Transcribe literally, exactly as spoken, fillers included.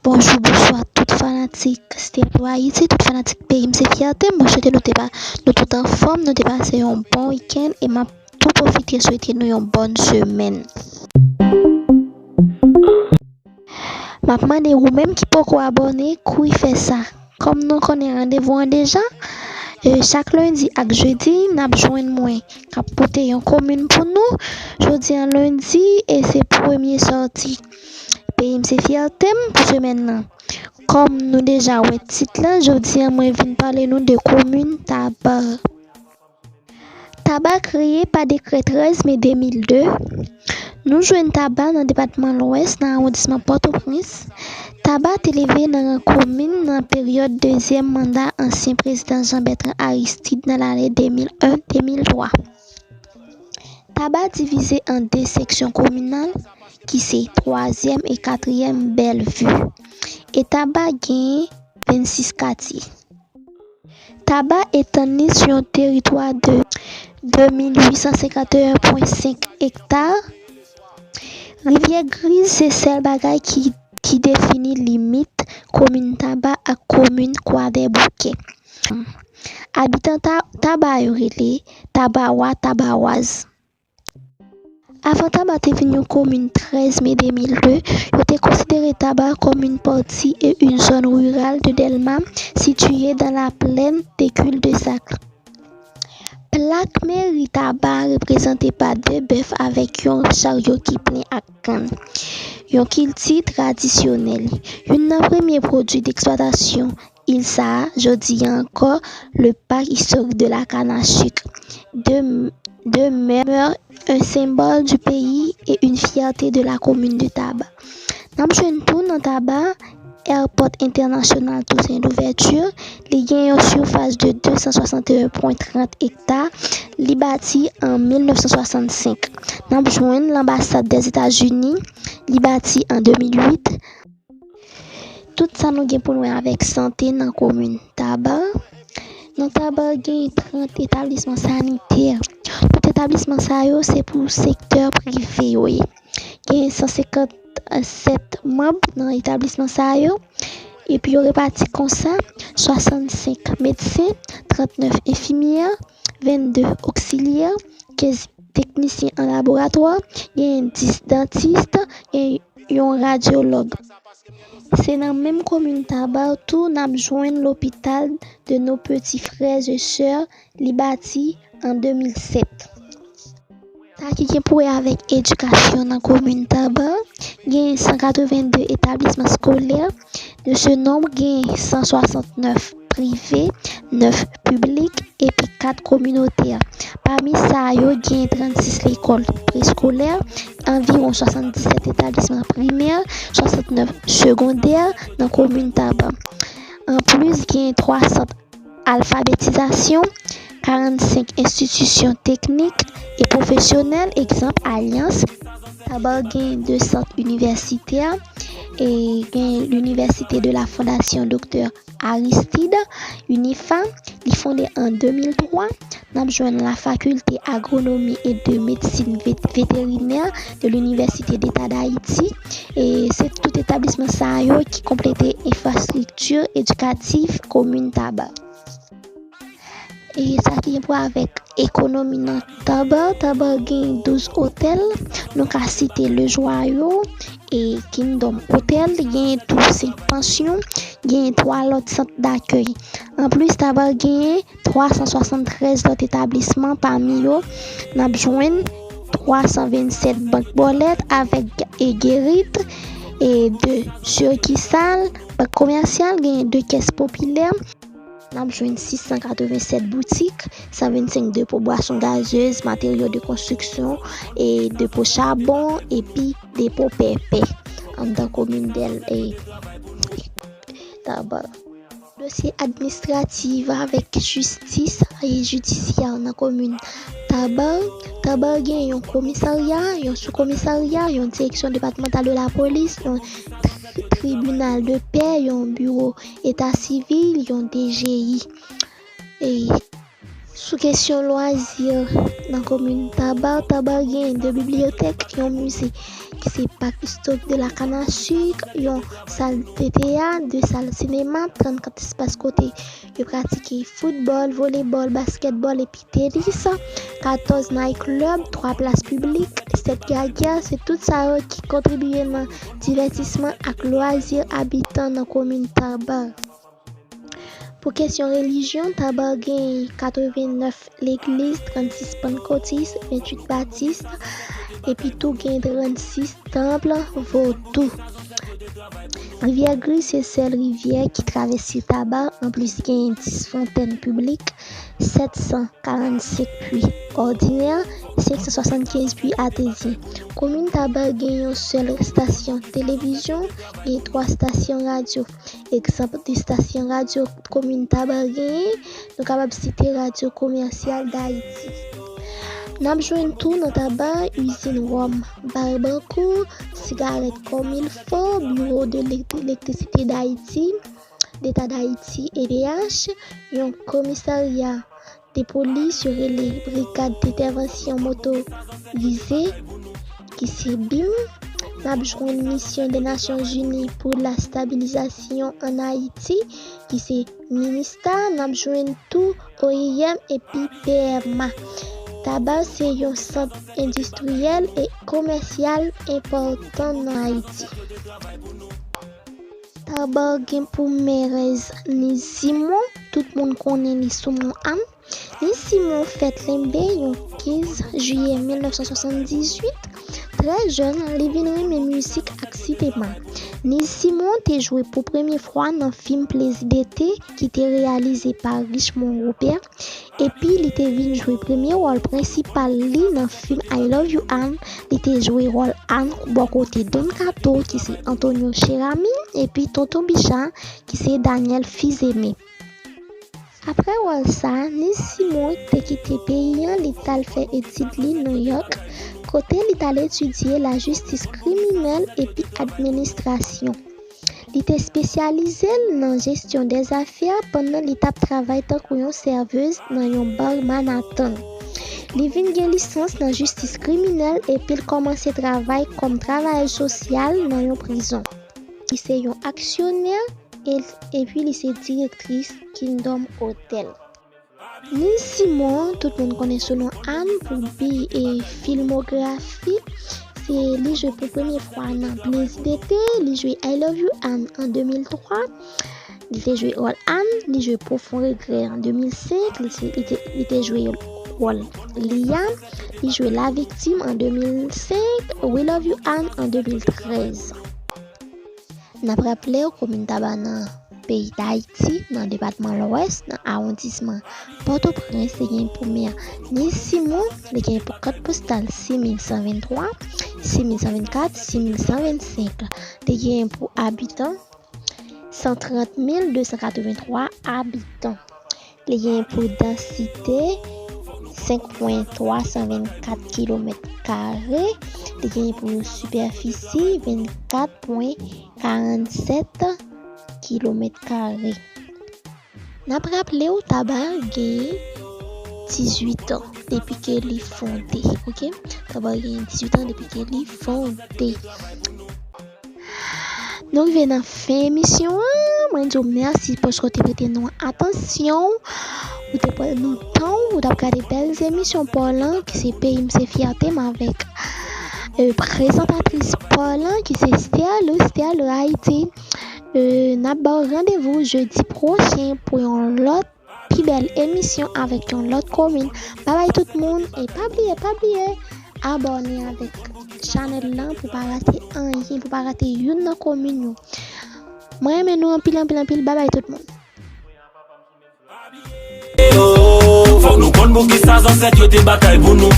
Bonjou, bonswa tout fanatik Stereo Haiti, tout fanatik peyi m se fyète m. Mwen swete nou te pa, nou tout anfòm, nou te pase yon bon wikenn e m ap tou pwofite swete nou yon bòn semèn. M ap mande ou menm ki poko abòne, kouri fè sa. Kòm nou konnen randevou an deja, e, chak lendi ak jedi, n ap jwenn mwen k ap pote yon komin pou nou. Jodi an lendi, e se premye sòti Peyi m se fyète m pou semèn nan. Kòm nou deja wè tit la, jodi an mwen vin pale nou de komin Taba. Taba kreye pa dekrè trèz me de mil de. Nou jwenn Taba nan depatman Lwès, nan awondisman Pòtoprens. Taba te leve nan ran komin nan peryòd dezyèm manda ansyen prezidan Jean Bertrand Aristide nan lane de mil en de mil twa. Taba divize an de seksyon kominal, ki se twazyèm e katriyèm Bellevue. E Taba genyen vennsis katye. Taba etann li sou yon teritwa de de mil uit san senkanteyen pwen senk ekta. Rivyè Griz se sèl bagay ki, ki defini limit komin Taba ak komin Kwadèboukè. Abitan Ta-, Taba yo rele Tabawa, Tabawaz. Avan Taba te vin yon komin trèz me de mil de, yo te konsidere Taba kòm yon pati e yon zòn riral de Dèlma, sitiye dans la plaine de Cul-de-Sac. Plak meri Taba reprezante pa de bèf avèk yon charyo ki plen ak kann. Yon kilti tradisyonèl. Youn nan premye pwodui deksplwatasyon il sa a, jodi a ankò, le parc historique de la canne à sucre, de-, demeure un symbole du pays et une fierté de la commune de Taba. N ap jwenn tou nan Taba, Airport International Toussaint Louverture, li gen yon sifas de de san swasanteyen pwen trant ekta, li bati an mil nèf san swasannsenk. N ap jwenn lanbasad Dèzetazini, li bati an de mil uit. Tout sa nou gen pou nou wè avèk sante nan komin Taba. Nan Taba gen trant etablisman sanitè. Tout etablisman sa yo se pou sektè prive yo ye. Gen san senkannsèt manm nan etablisman sa yo. Epi yo repati konsa, swasannsenk medsen, trannèf enfimyè, vennde oksilyè, kenz teknisyen an laboratwa, gen dis dantis, gen yon radyològ. Se nan menm komin Taba tou n ap jwenn lopital de nos petits frères et sœurs, li bati an de mil sèt. Sa ki gen pou wè avèk edikasyon nan komin Taba, gen san katrevenn de etablisman skolè, de ce nombre, gen san swasantnèf prive, nèf piblik, epi kat kominotè. Pami sa yo, gen trannsis lekòl preskolè, anviwon swasanndisèt etablisman primè, swasantnèf segondè nan komin Taba. Anplis, gen twa sant alfabetizasyon, karannsenk enstitisyon teknik e pwofesyonèl, egzanp, Alyans. Taba gen de sant inivèsitè, e gen l'Université de la Fondation Docteur Aristide, UNIFA, li fonde an de mil twa. N ap jwenn la Faculté Agronomie et de Médecine Vét-, Vétérinaire de l'Université d'État d'Haïti. E se tout etablisman sa yo ki konplete enfrastrikti edikatif komin Taba. E sa ki gen pou wè avèk ekonomi nan Taba, Taba gen douz otèl, nou ka site Le Joyau e Kingdom Hotel, gen tou senk pansyon, gen twa lòt sant dakèy. Anplis, Taba gen twa san swasanntrèz lòt etablisman, pami yo, n ap jwenn twa san vennsèt bank bòlèt avèk e Gerit, e de sikisal, bank komèsyal, gen de kès popilè. N ap jwenn sis san katrevennsèt boutik, san vennsenk depo bwason gazez, materyo de konstriksyon, e depo chabon, epi depo pèpè anndan komin Dèl-, e, Taba. Dosye administratif avèk jistis e jidisyè nan komin Taba. Taba gen yon komisarya, yon soukomisarya, yon direksyon depatmantal de la polis, yon tri-, tribinal de pè, yon biwo eta sivil, yon D G I. E Sou kesyon lwazi nan komin Taba, Taba gen de bibliyotèk, yon mize ki se Parc historique de la Canne à Sucre, yon sal de teyat, de sal sinema, trannkat espas kote yo pratike foutbòl, volebòl, baskètbòl epi tenis, katòz night club, twa plas piblik, sèt gyagya, se tout sa yo ki kontribiye nan divètisman ak lwazi abitan nan komin Taba. Pou kesyon relijyon, Taba gen katrevennnèf legliz, trannsis pannkotis, venntuit batis, epi tou gen trannsis tanp vodou. Rivyè Gri se sèl rivyè ki travèse Taba, anplis gen dis fontèn piblik, sèt san karannsenk pwi òdinè, senk san swasannkenz pwi atezyen. Komin Taba gen yon sèl estasyon televizyon, gen twa estasyon radyo. Egzanp de estasyon radyo komin Taba genyen, nou kapab site Radyo Komèsyal Dayiti. N ap jwenn tou nan Taba izin wòm Barbancourt, sigarèt kòmilfo, Bureau de Elektrisite Dayiti, Leta Dayiti, E D H, yon komisarya de polis yo rele Brigad d'Intervention Motorisée, ki se bim. N ap jwenn Misyon de Nasyonzini pou la Stabilizasyon ann Ayiti, ki se minista. N ap jwenn tou O I M epi P M A. Taba se yon sant endistriyèl e komèsyal enpòtan nan Ayiti. Taba gen pou mèrèz Nise Simon, tout moun konnen li sou non Ann. Nise Simon fèt Lenbe yon kenz jiyè mil nèf san swasanndizuit. Trè jèn, li vin renmen mizik ak sinema. Nise Simon te jwe pou premye fwa nan fim Plezi dete ki te reyalize pa Richemond Robert. Epi li te vin jwe premye wòl prensipal li nan fim I Love You Ann. Li te jwe wòl Ann bò kote Don Kato, ki se Antonio Cheramy, epi Tonton Bicha, ki se Daniel Fils-Aimé. Apre wòl sa, Nise Simon te kite peyi an, li t al fè etid li Nouyòk, kote li t al etidye lajistis kriminèl epi administrasyon. Li te espesyalize l nan jesyon dèzafè pandan li t ap travay tankou yon sèvez nan yon bar Manhattan. Li vin gen lisans nan jistis kriminèl epi l kòmanse travay kòm travayèz sosyal nan yon prizon. Li se yon aksyonè e, epi li se direktris Kingdom Hotel. Nise Simon, tout moun konnen sou non Ann pou bi e filmografi. Se li jwe pou premye fwa nan Plezi dete, li jwe I Love You Ann an de mil twa, li te jwe wòl Ann, li jwe Pwofon Regrè an de mil senk, li, se- li, te, li te jwe wòl Lia, li jwe La Victime an de mil senk, We Love You Ann an de mil trèz. N ap raple w, komin Taba nan peyi Dayiti, nan depatman Lwès, nan awondisman Pòtoprens, li gen pou mè Nise Simon, li gen pou kòd postal sis mil san venntwa, sis mil san vennkat, sis mil san vennsenk. Li gen pou abitan san trant mil de san katrevenntwa abitan. Li gen pou dansite senk pwen twa san vennkat kilomèt kare. Li gen pou sipèfisi vennkat pwen karannsèt kilomèt kare. N ap raple w, Taba gen dizuit an depi ke li fonde, oke? Taba gen dizuit an depi ke li fonde. Nou rive nan fen emisyon an. Mwen di w mèsi paske w te prete nou atansyon. Ou te pran nou tan w, ou t ap gade bèl emisyon pa w lan, ki se Peyi m se fyète m avèk, e, prezantatris pa w lan, ki se Sterlou, Sterlou Haïti. E, n ap ba w randevou jedi pwochen pou yon lòt pi bèl emisyon avèk yon lòt komin. Babay tout moun, e pa bliye, pa bliye abòne avèk chanèl lan pou pa rate anyen, pou pa rate youn nan komin yo. Mwen renmen nou anpil, anpil, anpil. Babay tout moun. Fòk nou konn poukisa zansèt yo te batay pou nou.